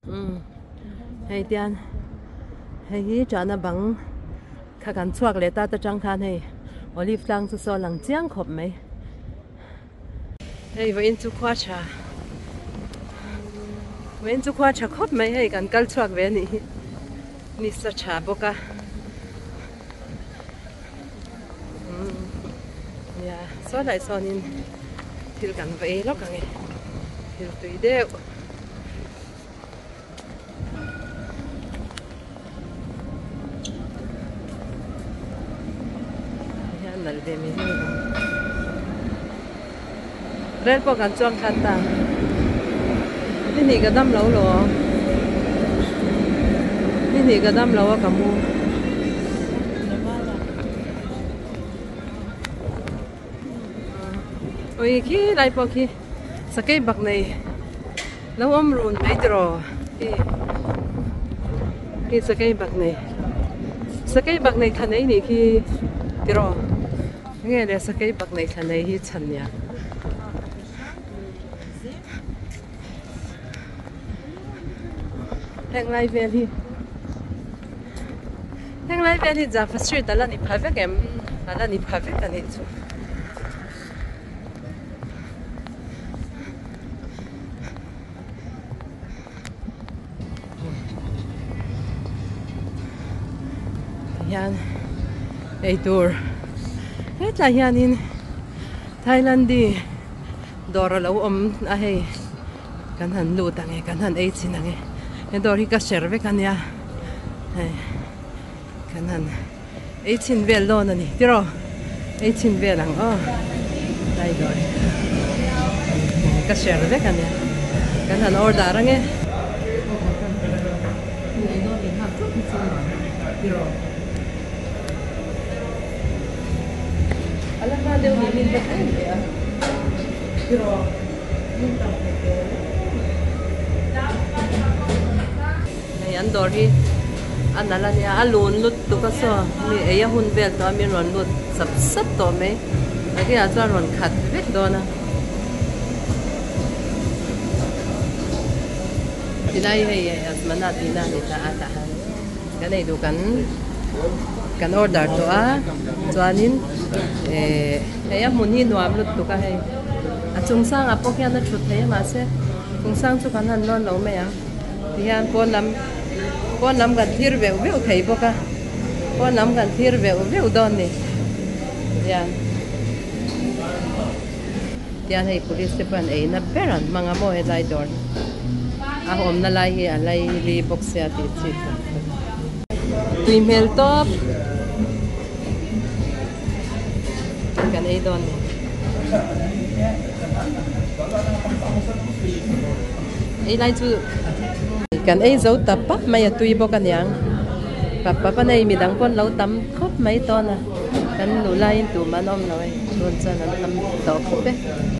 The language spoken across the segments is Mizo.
Umm hei tian hei hi chahna bang kha kan chhuak leh ta ta tang khan hei olive tlang chu saw lang chiang khawp mai hei vawiin chu khua tha vawiin chu khua tha khawp mai hei kan kal chhuak ve a nih hi ni sa tha bawk a umm nia saw lai sawnin thil kan va ei lawk ang e thil tui deuh. Hian nalh ve mai mai lo. Rel pawh kan chuang khat ta. Ni hnih ka dam lo lo. Ni hnih ka dam lo a ka mu. Ui khi lai pawh khi sakei bak nei lo awm run mai tiraw khi khi sakei bak nei sakei bak nei thla nei nih khi tiraw enge le sakei bak nei thla nei hi chhan nia. Heng lai vel hi heng lai vel hi Jaffa street a la ni pha vek em a la ni pha vek a nih chu. Hian eitur hetlai hianin Thailandi dawr a lo awm a hei. Kan han lut ang e, kan han ei chin ang e. He dawr hi ka share vek a nia. Hei kan han ei chhin vel dawn a ni tiraw? Ei chhin vel ang aw. Lai dawr hi ka share vek a nia. Kan han order ang e. A la hma deuh ni min va tlem ve a tiraw? Hei an dawr hi a nalh a nia a lun lut tuk a saw mi ei a hun vel tawh a min rawn lut sap sap tawh mai nakinah chuan rawn khat vek dawn a tilai hei asmana tihna a ni ta a tah han kan ei duh kan kan order tawh a chuanin ehh hei a hmun hi nuam lut tuk a hei a chung sangah pawh khian a thut theih a mahse chung sang chu kan han lawn lo mai ang tihian pawn lam pawn lam kan thlir veuh veuh thei bawk a pawn lam kan thlir veuh veuh dawn a ni tihian tihian hei police te pawh an eina ber an hmang a maw helai dawr hi a awmna lai hi a laili bawk sia tih chi tak tak tui hmel tawp kan ei dawn ni ei lai chu kan ei zo ta pap mai a tui bawk aniang pap pap a nei midang pawn lo tam khawp mai tawn a kan luh laiin tumah an awm lo e tun chuan an tam tawh khawp e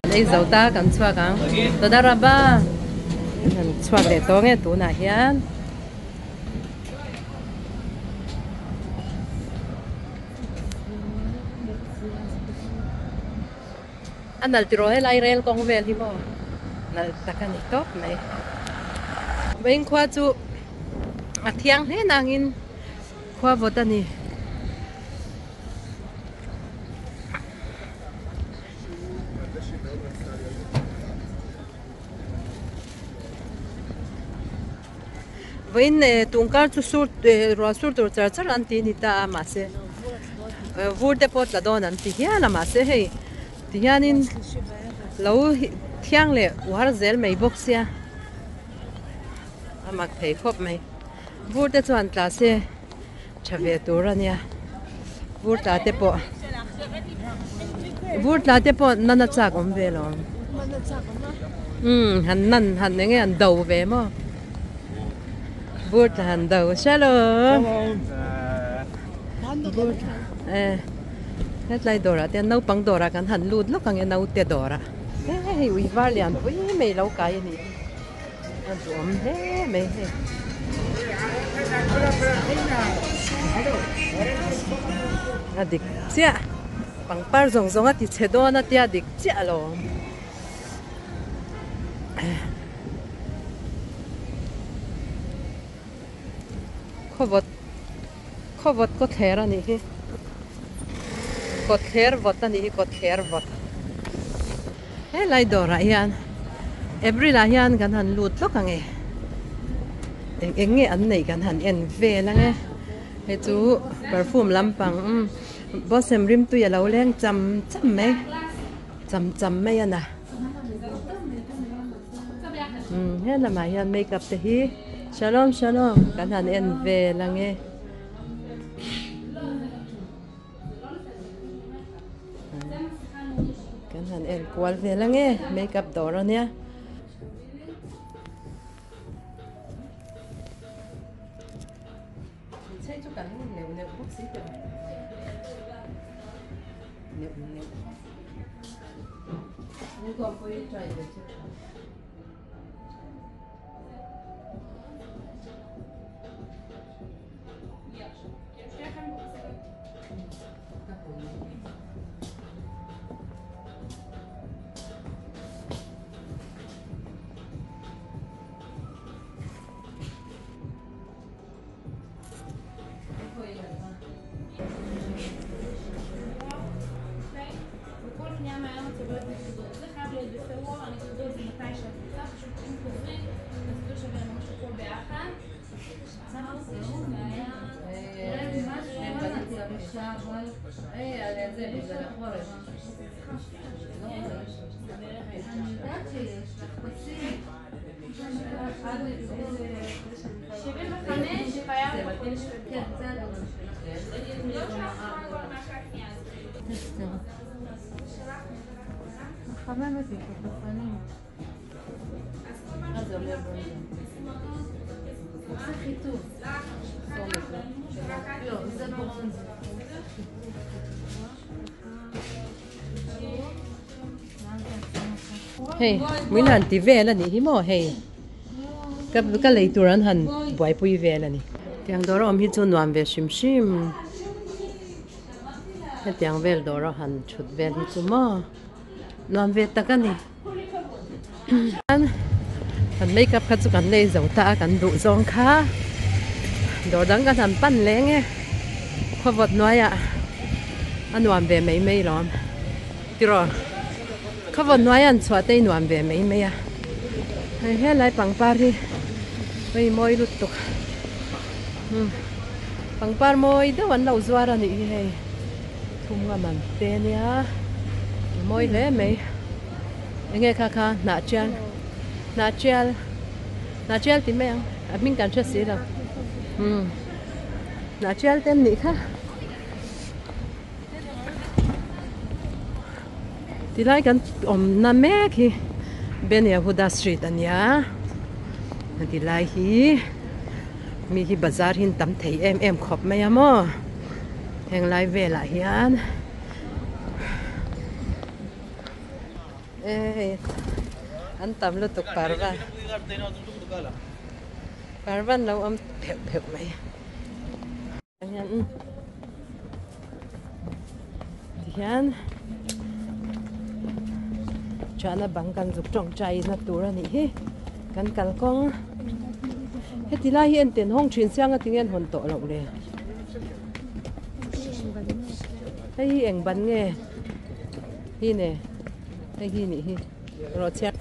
kan ei zo ta kan chhuak ang toda raba kan han chhuak leh tawh nge tunah hian. A nalh tiraw helai rel kawng vel hi maw nalh tak a ni tawp mai. Vawiin khua chu a thiang hle nangin khua vawt a ni. Vawiin tungkar chu sur ruah sur tur char char an ti a ni ta a mahse vur te pawh tla dawn an ti hial a mahse hei ti hianin lo thiang leh uar zel mai bawk sia a mak thei khawp mai vur te chuan tla se tha ve tur a nia vur tla te pawh vur tla te pawh nana chak awm ve lo umm han nan han eng nge han do ve maw vur tla han do shalom vur tla eh hetlai dawrah te hian naupang dawrah kan han lut lawk ang e naute dawrah hei ui var lian pui mai lo kai a nih hi. A duhawm hle mai hei. A dik chiah. Pangpar zawng zawng a ti chhe dawn a tia dik chiah lo. Khawvawt khawvawt kawtthler a nih hi kawtthler vawt a nih hi kawtthler vawt helai dawrah hian April ah hian kan han lut lawk ang e eng eng nge an neih kan han en vel ang e hei chu perfume lampang umm bawsem rimtui a lo leng cham cham mai cham cham mai a na. Umm he lamah hian makeup te hi shalom shalom kan han en vel ang e kan han en kual vel ang e makeup dawr a nia. Hei min han ti vel a nih hi maw hei ka ka lei tur an han buaipui vel a ni. Tiang dawr a awm hi chu nuam ve hrim hrim hetiang vel dawr a han thut vel hi chu maw nuam ve tak a ni. Kan makeup kha chu kan lei zo ta a kan duh zawng kha dawr dang kan han pan leng e khawvawt hnuaiah a nuam ve mai mai lawm tiraw khawvawt hnuaia an chhuah te hi nuam ve mai mai a hei helai pangpar hi hei mawi lutuk pangpar mawi deuh an lo zuar a nih hi hei thum nga man te nia a mawi hle mai. Enge kha kha hnah tial hnah tial hnah tial ti mai ang a hming kan hre si lo umm hnah tial te an nih kha tilai kan awmna mek hi Ben Yehuda street a nia tilai hi mi hi bazar hi an tam thei em em khawp mai a maw henglai velah hian. Hei an tam lutuk parva parva an lo awm pheuh pheuh mai tihian chana bang kan zuk tawngtai na tur a nih hi kan kalkawng heti lai hi enten hawng thin siang a tinge an hawn tawh loh le hei hi eng ban nge. Hi ne hei hi nih hi rawh chhiar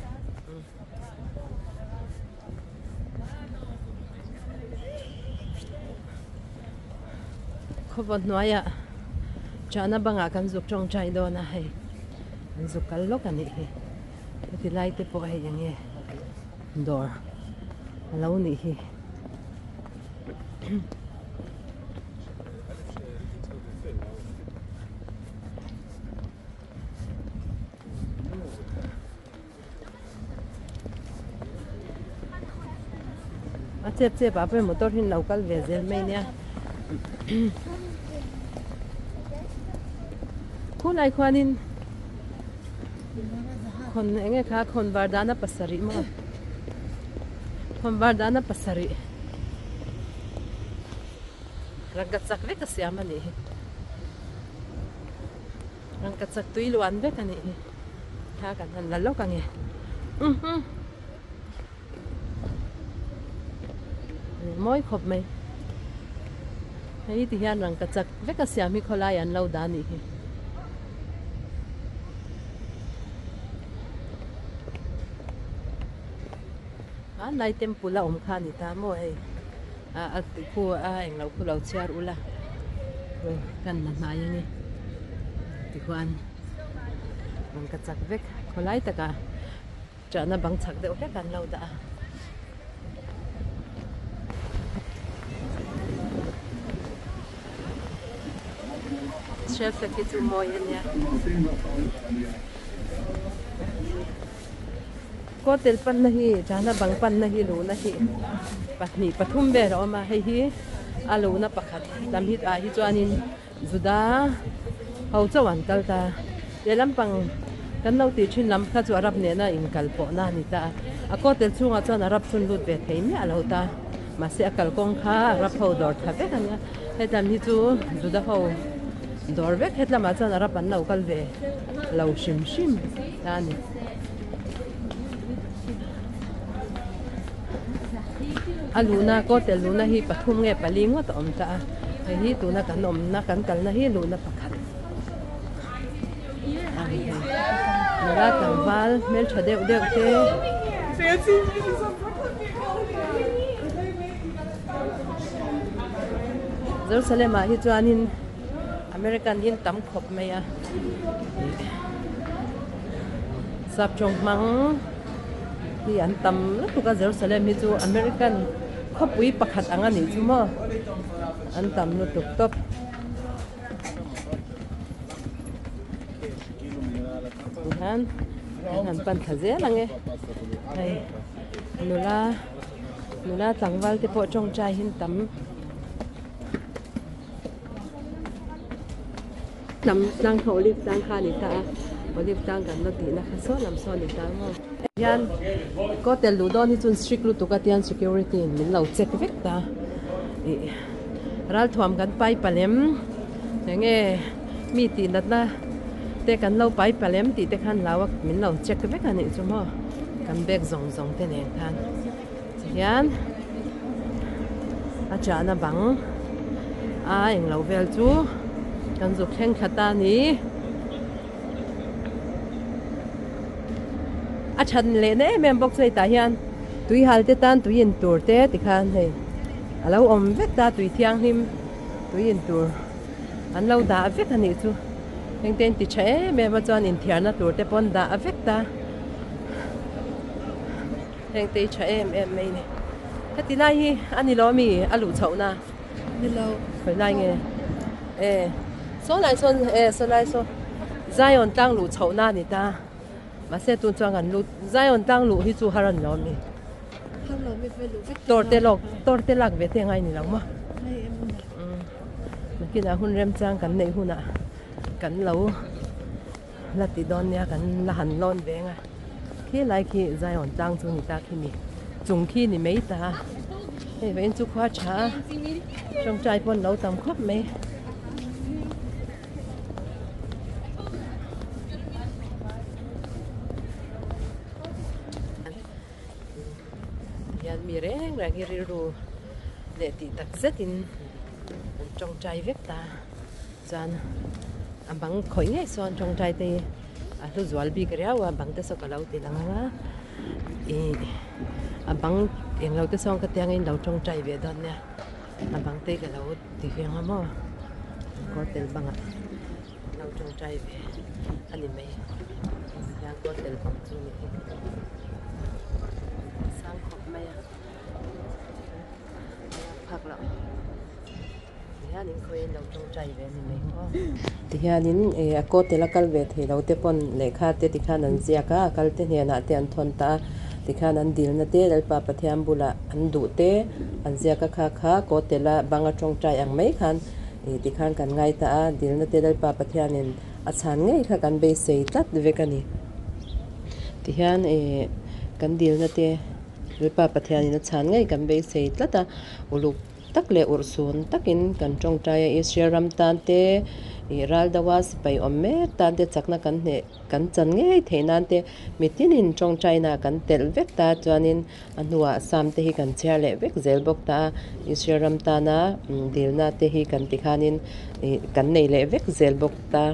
khawvaw hnuaiah chahna bangah kan zuk tawngtai dawn a hei an zuk kal lawk a nih hi heti lai te pawh hei eng nge dawr a lo nih hi. A chep chep ah pawh motor hi an lo kal ve zel mai nia khulai khuanin khawn eng nge kha khawn var dana pasarih maw khawn var dana pasarih. Rangka chak vek a siam a nih hi. Rangka chak tui luan vek a nih hi. Thla kan han la lawk ange. Mawi khawp mai. Hei ti hian rangkachak vek a siam hi khawlai an lo dah a nih hi. Hmanlai temple a awm kha a ni ta maw hei a a khu a englo khu lo chhiar ula kan la hnai a ni tikhuan rangkachak vek khawlai takah Chahna bang chak deuh hlek an lo dah a. Israel flag hi chu mawi a nia. Kawtel panna hi chahna bang panna hi luhna hi pahnih pathum vel a awm a hei hi a luhna pakhat lam hi ah hi chuanin Juda ho chauh an kal ta. Lehlam pang kan lo tih thin lam kha chu Arab nena inkal pawhna a ni ta a. A kaw tel chhungah chuan Arab chhun lut ve thei miah lo ta. Mahse a kalkawng kha Arab ho dawr tha vek a nia. Hetlam hi chu Juda ho dawr vek hetlamah chuan Arab an lo kal ve lo hrim hrim ta a ni. A luhna kaw tel luhna hi pathum nge pali ngawt a awm ta a hei hi tuna kan awmna kan kalna hi luhna pakhat a ni hei nula tlangval hmeltha deuh deuh te Jerusalem ah hi chuanin American hi an tam khawp mai a Saptawng hmang hi an tam lutuk a Jerusalem hi chu American khawpui pakhat ang a nih chu maw an tam lutuk tawp. Tihian kan han pan thla zel ang e hei nula nula tlangval te pawh tawngtai hi an tam. Lam tlang kha olive tlang kha a ni ta a, olive tlang kan la tihna kha saw lam saw a ni ta maw. Hian kaw tel luh dawn hi chuan strict lutuk a tian security in min lo check vek ta ih ralthuam kan pai palem eng nge mi tih natna te kan lo pai palem tih te khan hlau a min lo check vek a nih chu maw kan bag zawng zawng te nen khan tihian a chahna bang a englo vel chu kan zuk thleng thla ta a ni a that leh na em em bawk chu hetah hian tui hal te tan tui in tur te tikhan hei a lo awm vek ta tui thianghlim tui in tur an lo dah vek a nih chu heng te an ti tha em em a chuan inthiarna tur te pawh an dah vek ta. Heng te hi tha em em mai ni. Heti lai hi a ni lo ami a luh chhoh na? Ni lo. Khawi lai nge? E saw lai sawn e saw lai saw Zion tlang luh chhoh na a ni ta. Mahse tun chuan kan lut Zion tlang luh hi chu har a ni lo ami? Har lo mi ve luh vek Tor te lawk tor te lak ve te ngai ni lo maw? Ngai em ni. Umm nakinah hun remchang kan neih hunah kan lo. La ti dawn nia kan la han lawn ve ang a khi lai khi Zion tlang chu ni ta khi mi chung khi ni mai ta hei vawiin chu khua tha a tawngtai pawh an lo tam khawp mai. Hian mi reng reng hi rilru leh tih tak zetin an tawngtai vek ta. Chuan a bang khawih ngei sawn tawngtai te hi a hlu zual bik riau a bang te saw ka lo ti lang ang a ih a bang englo te sawn ka tiangin lo tawngtai ve dawn nia a bang te ka lo ti ve ang a maw kawr tel bangah lo tawngtai ve a ni mai tiang kawr tel bang chu ni hi sang khawp mai a phak loh. Tihianin ih a kaw tel a kal ve thei lo te pawn lehkha te tikhan an ziak a a kal te hnenah te an thawn ta a tikhan an dilna te Lalpa Pathian bulah an duh te an ziak a kha kha kaw tel a bang a tawngtai ang mai khan ih tikhan kan ngai ta a dilna te Lalpa Pathianin a chhan ngei kha kan beisei tlat vek a ni tihian ih kan dilna te Lalpa Pathianin a chhan ngei kan beisei tlat a uluk. tak leh urhsun takin kan tawngtai a Israel ram tan te ih ral deuha sipai awm mek tan te chakna kan hneh kan chan ngei theih nan te mitinin tawngtaina kan telh vek ta chuanin a hnuah sam te hi kan chhiar leh vek zel bawk ta a Israel ram tana dilna te hi kan ti khanin ih kan nei leh vek zel bawk ta.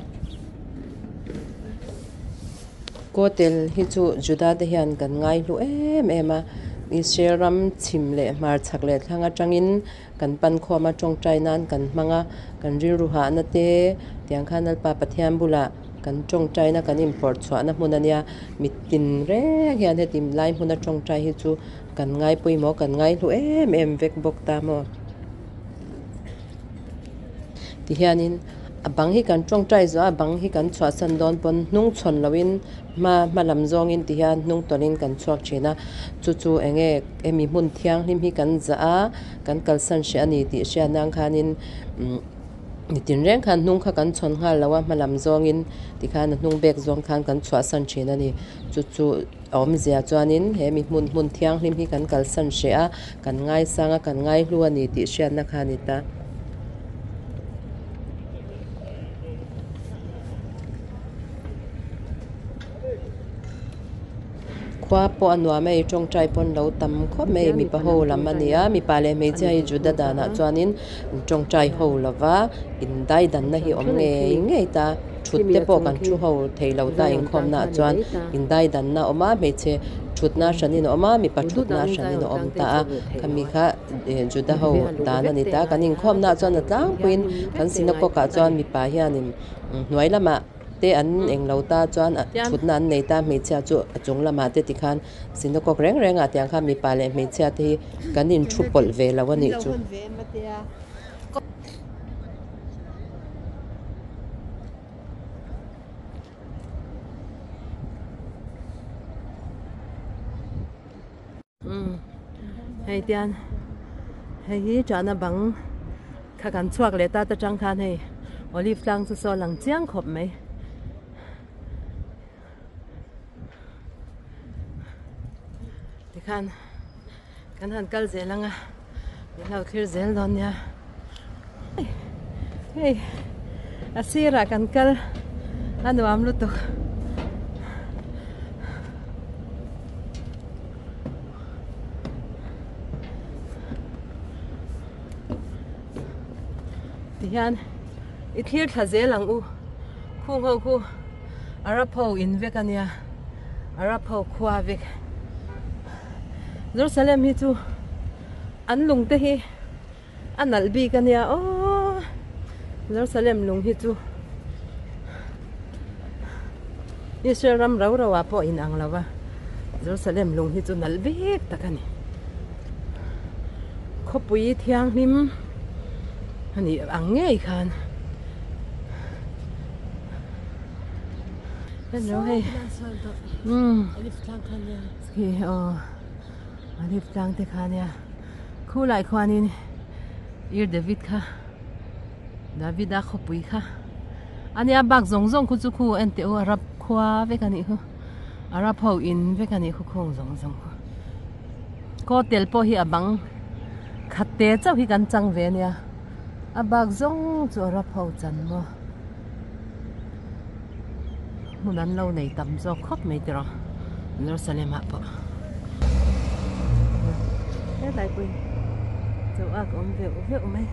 Kawtel hi chu Juda te hian kan ngaihlu em em a, Israel ram chhim leh hmar chhak leh thlang atangin kan pan khawm a, tawngtai nan kan hmang a, kan rilru hahna te tiang khan Lalpa Pathian bulah kan tawngtaina kan inpawrh chhuahna hmun a nia, mitin reng hian heti lai hmuna tawngtai hi chu kan ngaipawimawh kan ngaihlu em em vek bawk ta maw? Tihianin a bang hi kan tawngtai zawh a a bang hi kan chhuahsan dawn pawn hnung chhawn loin hma hma lam zawngin tihian hnung tawlhin kan chhuak thin a chu chu eng nge hemi hmun thianghlim hi kan zah a kan kalsan hreh a ni tih hriat nan khanin umm nitin reng khan hnung kha kan chhawn nghal lo a hma lam zawngin tikhan a hnung bek zawng khan kan chhuahsan thin a ni chu chu. A awmzia chuanin he mi hmun hmun thianghlim hi kan kalsan hreh a, kan ngaisang a, kan ngaihlu a ni tih hriatna kha a ni ta. Khua pawh a nuam a, i tawngtai pawn lo tam khawp mai, mipa ho lam a ni a, mipa leh hmeichhia hi Juda danah chuanin tawngtai ho lova indaidanna hi awm ngei ngei ta. Thut te pawh kan thu ho thei lo ta inkhawmna ah chuan indaidanna a awm a, hmeichhe thutna hranin a awm a, mipa thutna hranin a awm ta a, khami kha Juda ho dan a ni ta, kan inkhawmna ah chuan a tlangpuiin kan synagogue ah chuan mipa hianin hnuai lamah te an eng lo ta chuan thutna an nei ta, hmeichhia chu a chung lamah te tikhan synagogue reng reng ah tiang khan mipa leh hmeichhia te hi kan inthu pawlh ve lo a nih chu. Hei tian hei hi chahna bang kha kan chhuak leh ta ta tang khan hei olive tlang chu saw lang chiang khawp mai. Tikhan Kan han kal zel ang a, min lo thlir zel dawn nia. Hei a sirah kan kal a nuam lutuk. Tihian i thlir thla zel ang u, khung ho khu Arab ho in vek a nia, Arab ho khua vek. Jerusalem hi chu an lung te hi a nalh bik a nia aw Jerusalem lung hi chu Israel ram rau rau ah pawh inang lo va Jerusalem lung hi chu nalh bik tak a ni khawpui thianghlim a nih ang ngei khan. Hello hei umm khi aw olive tlang te kha nia khulai khuanin Ir David kha Davida khawpui kha ania bak zawng zawng khu chu khu en teh u Arab khua vek a nih khu Arab ho in vek a nih khu khung zawng zawng khu kaw tel pawh hi a bang khat te chauh hi kan chang ve ania a bak zawng chu Arab ho chan maw. Hmun an lo nei tam zawk khawp mai tiraw Jerusalem ah pawh helai pawh hi chaw ak awm veuh veuh mai.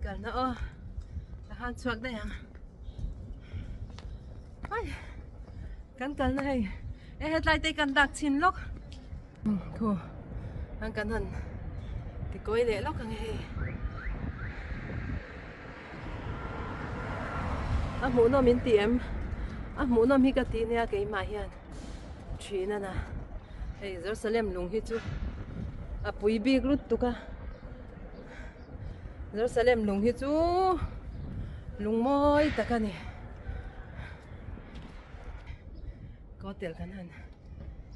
Kalna aw ka han chhuak daih ang kan kalna hei e hetlai te kan dak chhin lawk. Thu an kan han ti kawi leh lawk ang e hei. A hmuhnawm in ti em? A hmuhnawm hi ka ti nia keimah hian thin a na. Hei Jerusalem lung hi chu a pui bik lutuk a. Jerusalem lung hi chu lung mawi tak a ni. Hotel kan han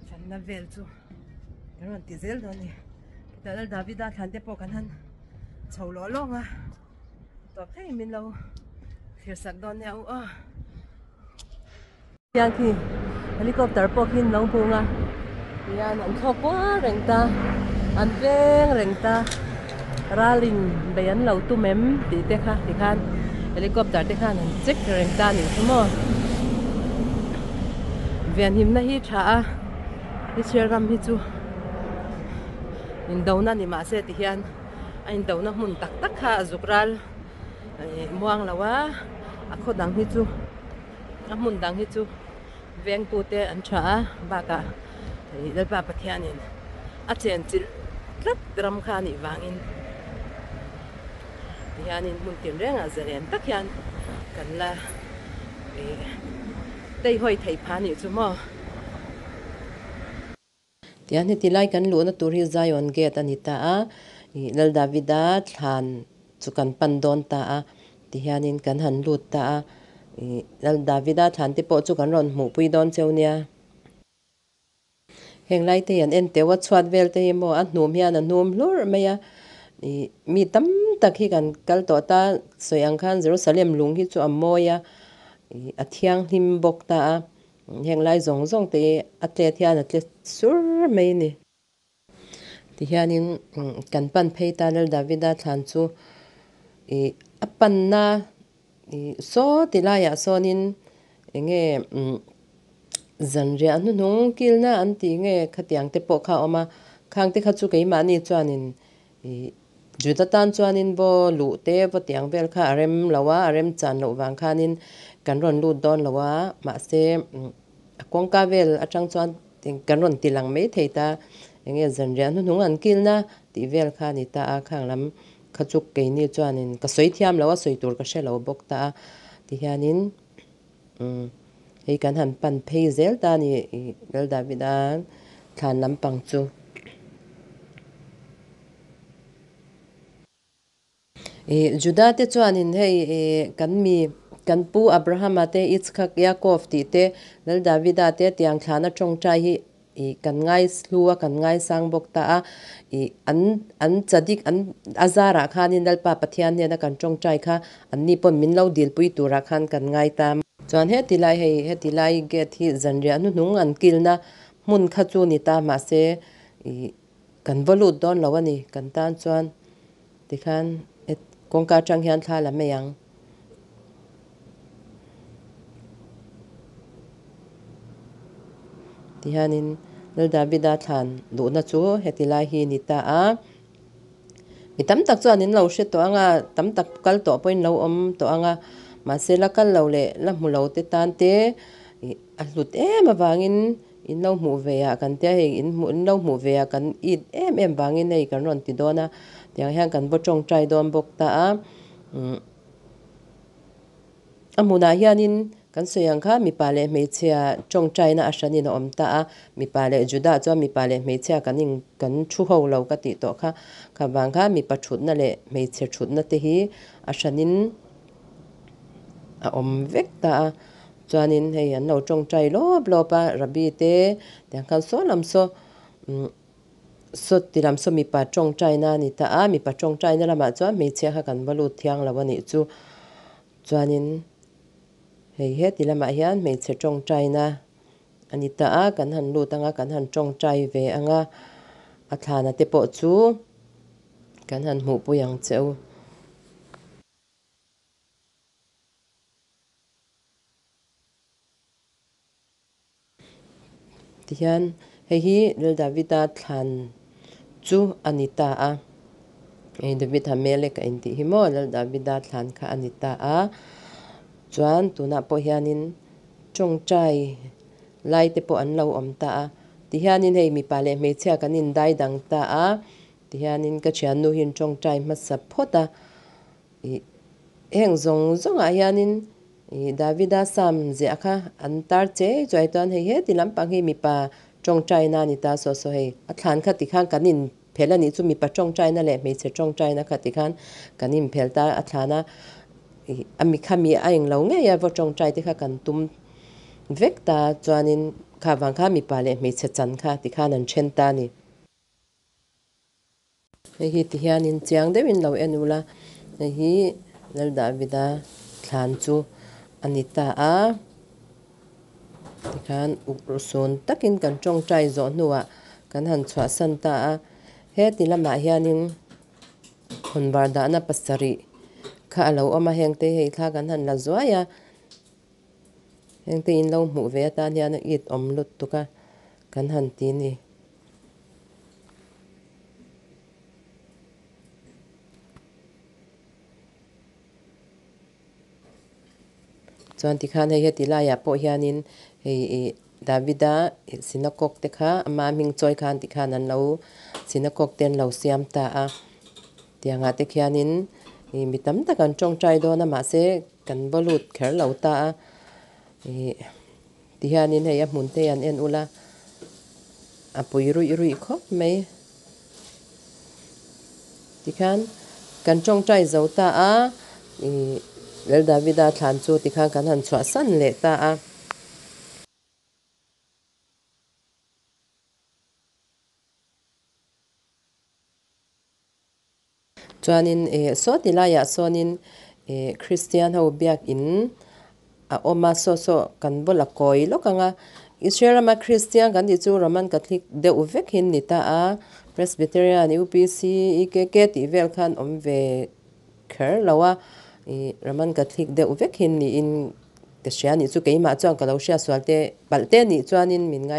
Fanna vel chu kan rawn ti zel dawn a ni. Chutah Lal Davida thlan te pawh kan han chho lawh lawng a, tawp thlengin min lo thlir sak dawn nia u aw. Tiang khi Helicopter pawh khi an lo hmung a tihian an thlawk kual reng ta an veng reng ta ralin bei an lo tum em tih te kha tikhan helicopter te khan an check reng ta a nih chu maw venhimna hi tha a Israel ram hi chu indona ni mahse tihian a indona hmun tak tak kha a zuk ral muang lo a a khaw dang hi chu a hmun dang hi chu vengtute an tha a bakah ih Lalpa Pathianin a chenchilh tlat ram kha a nih vangin tihianin hmun tinrengah zalen tak hian kan la ih teihawi theih phah a nih chu maw. Tihian heti lai kan luhna tur hi Zion Gate a ni ta a, ih Lal Davida thlan chu kan pan dawn ta a, tihianin kan han lut ta a, ih Lal Davida thlan te pawh chu kan rawn hmuhpui dawn cheu nia. Heng lai te hi an en teuh a, chhuat vel te hi maw a hnum hian a hnum hlur mai a, ih mi tam tak hi kan kal tawh ta, sawi ang khan Jerusalem lung hi chu a mawi a, ih a thianghlim bawk ta a. Heng lai zawng zawng te hi a tlet hian a tle sur mai a ni. Tihianin kan pan phei ta Lal Davida thlan chu ih a panna ih saw ti laiah sawnin eng nge zanriah hnuhnung kilna an tih nge khatiang te pawh kha a awm a, khang te kha chu keimahni chuanin Ih, Juda tan chuanin vaw luh te vaw tiang vel kha a rem lo a, a rem chan loh vang khanin kan rawn lut dawn lo a, mahse a kawngka vel atang chuan kan rawn ti lang mai thei ta, eng nge zanriah hnuhnung an kilna tih vel kha a ni ta a, khang lam kha chu keini chuanin ka sawi thiam lo a, sawi tur ka hre lo bawk ta a, tihianin hei kan han pan phei zel ta a ni ih Lal Davida thlan lampang chu. Ih Juda te chuanin hei ih kan mi kan pu Abrahama te Yitzchak Yaakov tih te Lal Davida te tiang thlana tawngtai hi Ih kan ngai hlu a, kan ngaisang bawk ta a, ih an an chadik an a zarah khanin Lalpa Pathian hnena kan tawngtai kha anni pawn min lo dilpui turah khan kan ngai ta. Chuan heti lai hei heti lai gate hi zanriah hnuhnung an kilna hmun kha chu ni ta mahse ih kan va lut dawn lo a ni kan tan chuan tikhan kawngka atang hian thla la mai ang. Tihianin Lal Davida thlan duhna chu heti lai hi ni ta a, mi tam tak chuan in lo hre tawh ang a, tam tak kal tawh pawhin lo awm tawh ang a, mahse la kal lo leh la hmu lo te tan te ih a hlut em avangin in lo hmuh ve ah kan tia hei in hmuh in lo hmuh ve ah kan it em em vangin hei kan rawn ti dawn a, tiang hian kan va tawngtai dawn bawk ta a umm. A hmunah hianin kan sawi ang kha mipa leh hmeichhia tawngtaina a hranin a awm ta a, mipa leh Judah chuan mipa leh hmeichhia kan in kan thu ho lo ka tih tawh kha, kha vang kha mipa thutna leh hmeichhe thutna te hi a hranin a awm vek ta a, chuanin hei an lo tawngtai lawp lawp a, Rabbi te tiang khan saw lam saw umm. Saw ti lam saw mipa tawngtaina a ni ta a, mipa tawngtaina lamah chuan hmeichhia kha kan va lut thiang lo a nih chu. Chuanin hei heti lamah hian hmeichhe tawngtaina a ni ta a, kan han lut ang a, kan han tawngtai ve ang a, a thlana te pawh chu kan han hmuhpui ang che u. Tihian hei hi Lal Davida thlan chu a ni ta a, hei David Hamelek a intih hi maw Lal Davida thlan kha a ni ta a, chuan tunah pawh hianin tawngtai lai te pawh an lo awm ta a, tihianin hei mipa leh hmeichhia kan indai dang ta a, tihianin ka thiannu hian tawngtai hmasa phawt a. Ih, heng zawng zawngah hianin ih Davida Psalm ziah kha an tar che chuai chuan hei heti lampang hi mipa tawngtaina a ni ta saw saw hei. A thlan kha tikhan kan inphel a nih chu mipa tawngtaina leh hmeichhe tawngtaina kha tikhan kan inphel ta a thlan a, ih a mi kha mi a englo ngei a vaw tawngtai te kha kan tum vek ta chuanin kha vang kha mipa leh hmeichhe chan kha tikhan an then ta a ni. Hei hi ti hianin chiang deuhin lo en ula, hei hi Lal Davida thlan chu a ni ta a. Tikhan uk sawn takin kan tawngtai zawh hnuah kan han chhuahsan ta a heti lamah hianin hawn var dahna pasarih kha a lo awm a heng te hei thla kan han la zuai a heng te in lo hmuh ve atan hian a it awm lutuk a kan han ti a ni. Chuan tikhan hei heti laiah pawh hianin hei ih Davida synagogue te kha ama hming chawi khan tikhan an lo synagogue te an lo siam ta a tiangah te khianin ih mi tam tak an tawngtai dawn a mahse kan va lut kher lo ta a ih tihianin hei a hmun te hi an en ula a pui ruih ruih khawp mai. Tikhan kan tawngtai zo ta a, ih Lal Davida thlan chu tikhan kan han chhuahsan leh ta a. Chuanin ih saw ti laiah sawnin ih Kristian ho biakin a awm a, saw saw kan bawlh a kawi lawk ang a, Israel rama Kristian kan tih chu Roman Catholic deuh vek hi an ni ta a, Presbyterian, UPC, EKK tih vel khan awm ve kher lo a, ih Roman Catholic deuh vek hi niin ka hria a nih chu keimah chuan ka lo hriatsual te palh te nih chuanin min ngai.